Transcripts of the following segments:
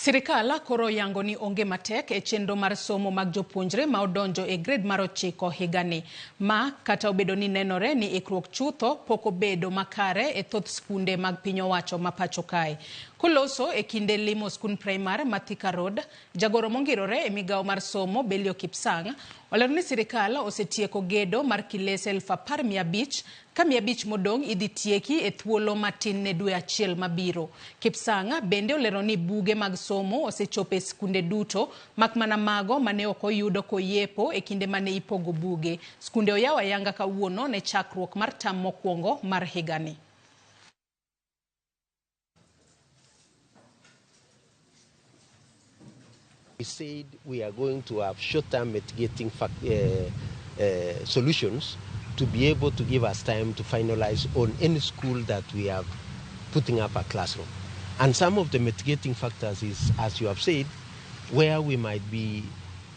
Sirikal koro oyango ni onge matek e chenro mar somo mag jopuonjre ma odonjo e grade mar ochiko higani. Ma kata obedo ni nenore ni ikruok chutho pok obedo makare e thoth skunde mag piny owacho ma pacho kae. Koloso e kinde limo skund primar ma Thika Road, jagoro mongirore e migawo mar somo Belio Kipsang olero ni sirikal osetieko gedo mar kilese 10,500 Ka 500 modong' idhi tieki e thuolo matin ne dwe achiel mabiro. Kipsang' bende olero ni buge mag somo osechopo e skunde duto mak mana mago mane ok oyudo koyepo e kinde mane ipogo buge. Skunde oyaw ayanga kawuono ne chakruok mar tam mokwongo mar higani. We said we are going to have short-term mitigating solutions to be able to give us time to finalize on any school that we have putting up a classroom. And some of the mitigating factors is, as you have said, where we might be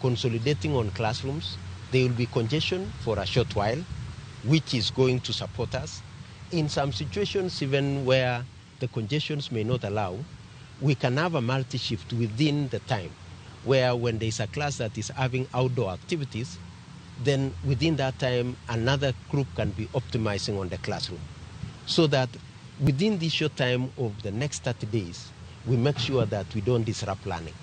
consolidating on classrooms, there will be congestion for a short while, which is going to support us. In some situations, even where the congestions may not allow, we can have a multi-shift within the time, where when there is a class that is having outdoor activities, then within that time, another group can be optimizing on the classroom. So that within this short time of the next 30 days, we make sure that we don't disrupt learning.